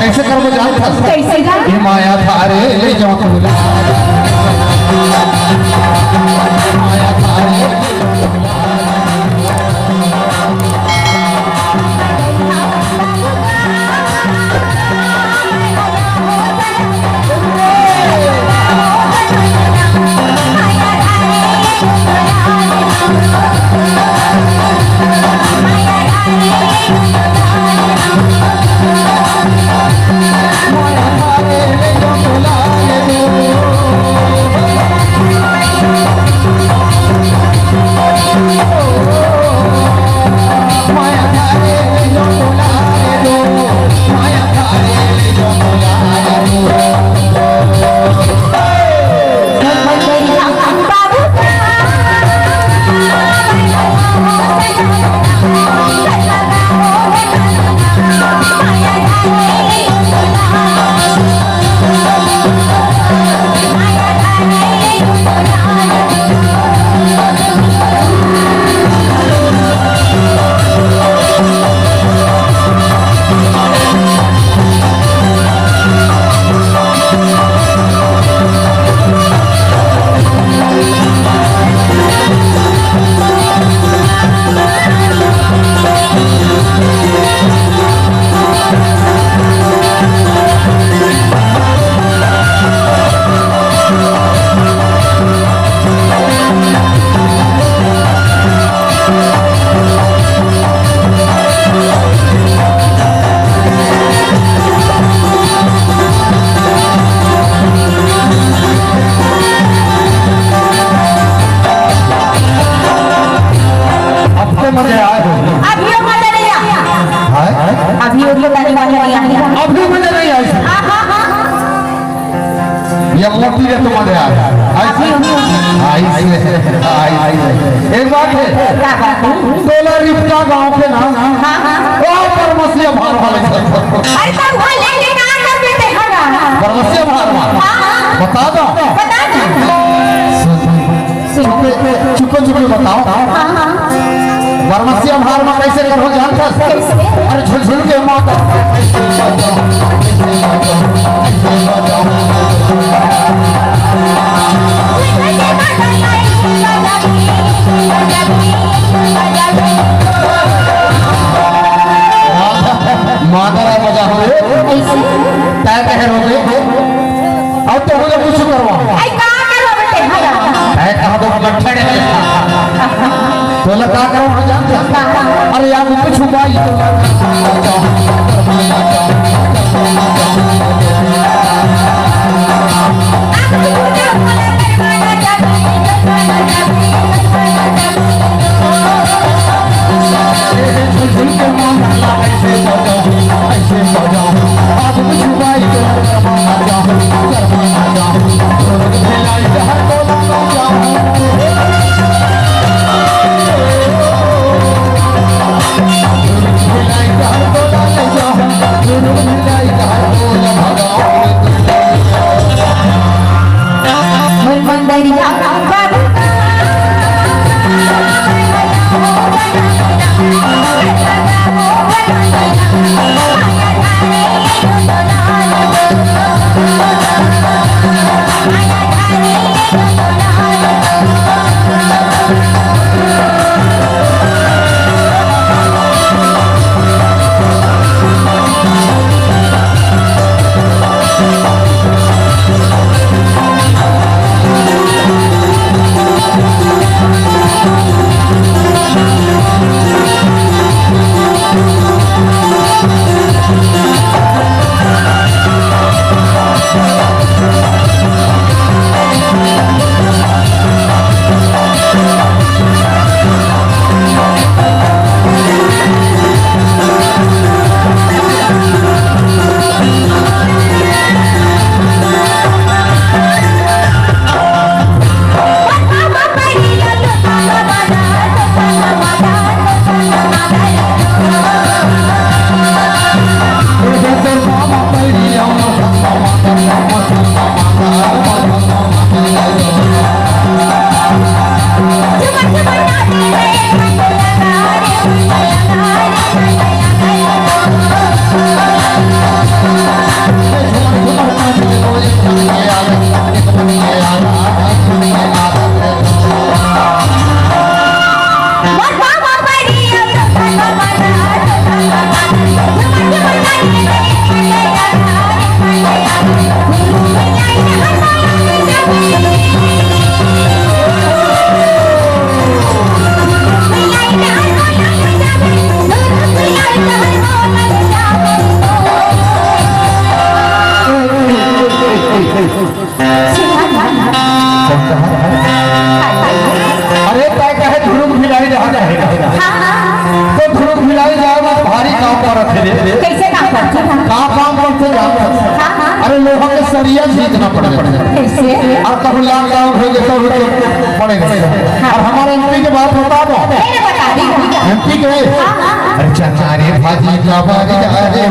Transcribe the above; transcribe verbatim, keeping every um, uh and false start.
कइसे करबो जानथस? कइसे गा? ए माया थारे ले जांव तोला। माया थारे ले जांव तोला। अब तो मजा आए हो। अभी मजा नहीं आया। हैं? अभी वो तो गाने वाले नहीं आए। अभी मजा नहीं आए। हाँ, हाँ, हाँ। ये मोटी है तुम्हारे यार। ऐसे? अभी, अभी। ऐसे, ऐसे। एक बात है। क्या बात है? तोला रिपका गांव के ना। हाँ, हाँ। ओ परमसिया भार वाले। अरे, तब भाई लेके कहाँ कर देते हैं ना? परमसिया भार वाले। हाँ, हाँ। बता दो। बता दो। चुपे, चुपे, चुपे बताओ। हाँ, हाँ। बरमसिया भार म कइसे करहूं जानथस? कइसे? अरे झुलझुल के माता। माता ला मजा होवे। कइसे? तय कहे रोगे। अउ तो मुझे कुछ करवा। आई का करवा बेटे, हरा। तय कहा तो गट्ठे ने। तोला का करवा जानथस? अरे यार, कुछ उपाय। जाए, भारी काम करत हे रे। कैसे काम करथे? का काम करथे जान? हाँ, हाँ। अरे, लोहा के सरिया खींचना पड़े। कैसे? अउ कहूँ लॉकडाउन हो गया तो पड़ेगा। अउ हमर एमपी के बात बता दो। नहीं, नहीं, बता दी। एमपी के? हाँ, हाँ, हाँ। अरे, चना रे भाजी का बारी, अरे,